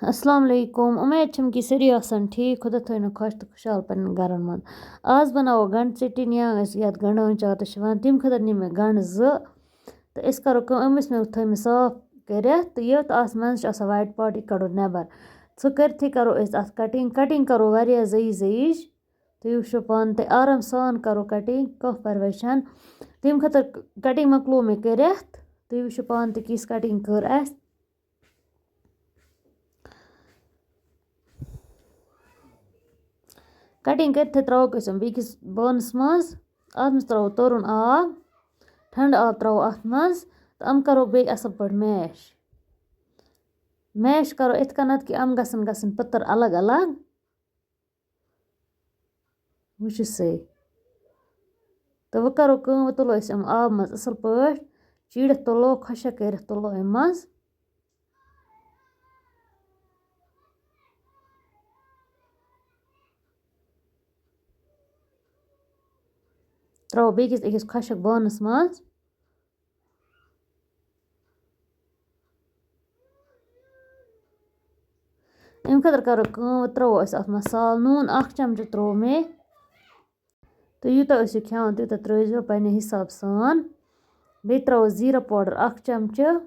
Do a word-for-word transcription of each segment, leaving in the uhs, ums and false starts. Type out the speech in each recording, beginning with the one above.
السلام علیکم، اُمید چھم کہِ سٲری آسن ٹھیٖک، خۄدا تھٲینو خۄش تہٕ خۄشحال پننٮ۪ن گرن منٛز۔ آز بناوو گنڈٕ ژیٚٹِنۍ یا أسۍ یتھ گنڈٕ آنچار تہِ چھِ ونان، تمہِ خٲطرٕ نی مےٚ گنڈٕ زٕ تہٕ أسۍ کرو کٲم، أمِس مےٚ تھٲے مےٚ صاف کٔرِتھ تہٕ یتھ اتھ منٛز چھِ آسان white part، یہِ کڑو نٮ۪بر۔ سُہ کٔرتھٕے کرو أسۍ اتھ cutting، cutting کرو واریاہ زٔیِج زٔیِج۔ تُہۍ وٕچھِو پانہٕ تہِ آرام سان کرو cutting، کانٛہہ پرواے چھنہٕ۔ تمہِ خٲطرٕ cutting مۄکلو مےٚ کٔرِتھ، تُہۍ وٕچھِو پانہٕ تہِ کِژھ cutting کٔر اسہِ۔ cutting کٔرِتھ ترٛاووکھ أسۍ یِم بیٚکِس بانَس منٛز۔ اَتھ منٛز ترٛاوو تُرُن آب، ٹھنٛڈٕ آب ترٛاوو اَتھ منٛز تہٕ یِم کَرو بیٚیہِ اَصٕل پٲٹھۍ mash۔ mash کَرو یِتھ کٔنٮ۪تھ کہِ یِم گژھن گژھٕنۍ پٔتٕر الگ الگ۔ وٕچھِو سا۔ تہٕ وۄنۍ کَرو کٲم، وۄنۍ تُلو أسۍ یِم آبہٕ منٛز اَصٕل پٲٹھۍ، چیٖرِتھ تُلو، خۄشک کٔرِتھ تُلو اَمہِ منٛز۔ ترٛاوو بیٚکِس أکِس خۄشک بانَس منٛز۔ اَمہِ خٲطرٕ کَرو کٲم، وۄنۍ ترٛاوو أسۍ اَتھ مصالہٕ، نوٗن اَکھ چَمچہٕ ترٛوو مےٚ۔ تُہۍ یوٗتاہ ٲسِو کھٮ۪وان، تیوٗتاہ ترٛٲیزیو پنٛنہِ حِساب سان۔ بیٚیہِ ترٛاوو زیٖرہ powder اَکھ چَمچہٕ۔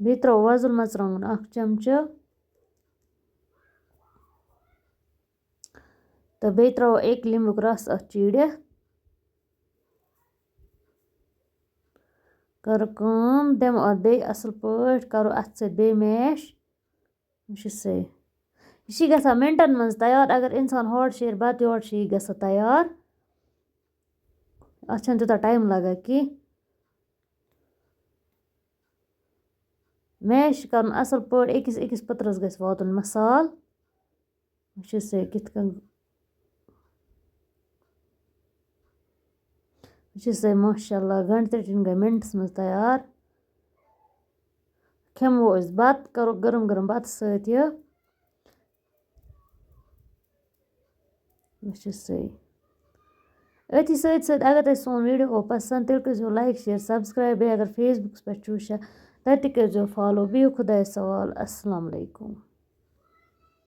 بیٚیہِ ترٛاوو وۄزُل مَرژٕوانٛگُن اَکھ چَمچہٕ۔ تہٕ بیٚیہِ ترٛاوو اَکہِ لیٚمبیُک رَس اَتھ چیٖرِتھ۔ کَرو کٲم، دِمو اَتھ بیٚیہِ اَصٕل پٲٹھۍ، کَرو اَتھٕ سۭتۍ بیٚیہِ mash۔ وٕچھِو سا۔ یہِ چھِ گژھان مِنٹَن منٛز تیار، اگر اِنسان ہورٕ شیرِ بَتہٕ، یورٕ چھِ یہِ گژھان تیار۔ اَتھ چھَنہٕ تیوٗتاہ time لَگان کینٛہہ۔ mash چھِ کَرُن اَصٕل پٲٹھۍ، أکِس أکِس پٔترَس گژھِ واتُن مصالہٕ۔ وٕچھِو سا کِتھ کٔنۍ، وٕچھِو سا، ماشاء اللہ، گنٛڈٕ ژیٚٹِنۍ گٔے مِنٹَس منٛز تیار۔ کھٮ۪مو أسۍ بَتہٕ، کَرو گرم گرم بَتہٕ سۭتۍ یہِ۔ وٕچھِو سا۔ أتھی سۭتۍ سۭتۍ اگر تۄہہِ سون video گوٚو پَسنٛد، تیٚلہِ کٔرۍزیو like، share، subscribe۔ بیٚیہِ اگر Facebookَس پٮ۪ٹھ چھُو وٕچھان، تَتہِ تہِ کٔرۍزیو follow۔ بِہِو خۄدایَس حوال۔ السلام علیکم۔